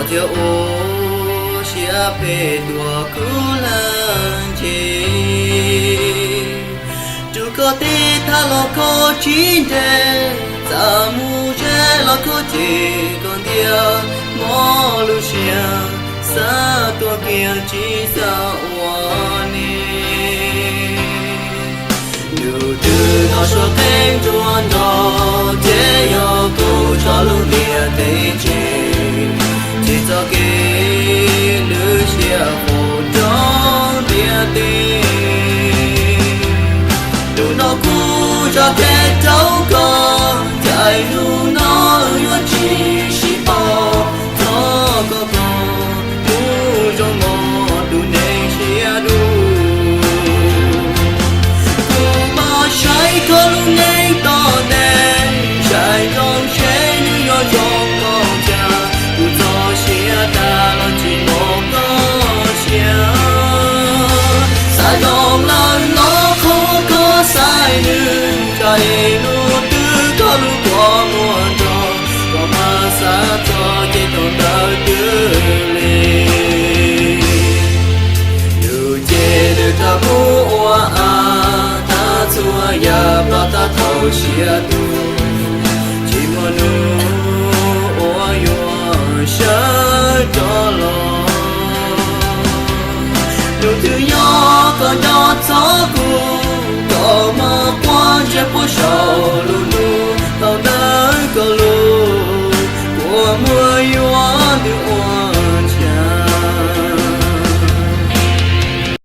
Thiab ua siab phem tuaj kuv leej txiv, rau koj tej thaj los koj tsis nres, txaj muag zeb los koj cem, koj ntiab mob lub siab, xav tuaj kiag tsis xav ua ne. Ntu twg los suav qeeb nruab nrog, ces yog kuv tso lub ntiaj teb tseg, tsis txoj kev lwj siab faus rau ntiaj teb. Ntu no kuv zam txim rau koj, cas hnub no yuav tsis sib paub, thov koj pab kuv zoo mog tus neeg siab dub. Kuv mam saib koj lub neej tom ntej, saib zoo seb nws yuav zoo npaum cas, kuv txoj sia tas los tsis pom koj siab. Xav zoo lawm los qhov koj xaiv nws, tsam ib hnub twg koj lub kua muag nrog, koj mam xav txog ces tau ntawd twg li. Nws ces nws rov mus ua av, tag txhua yam ploj tag thaum siav tuaj, tsis muaj hnub uas yuav sawv rov los. Ntu twg yog koj nco txog kuv,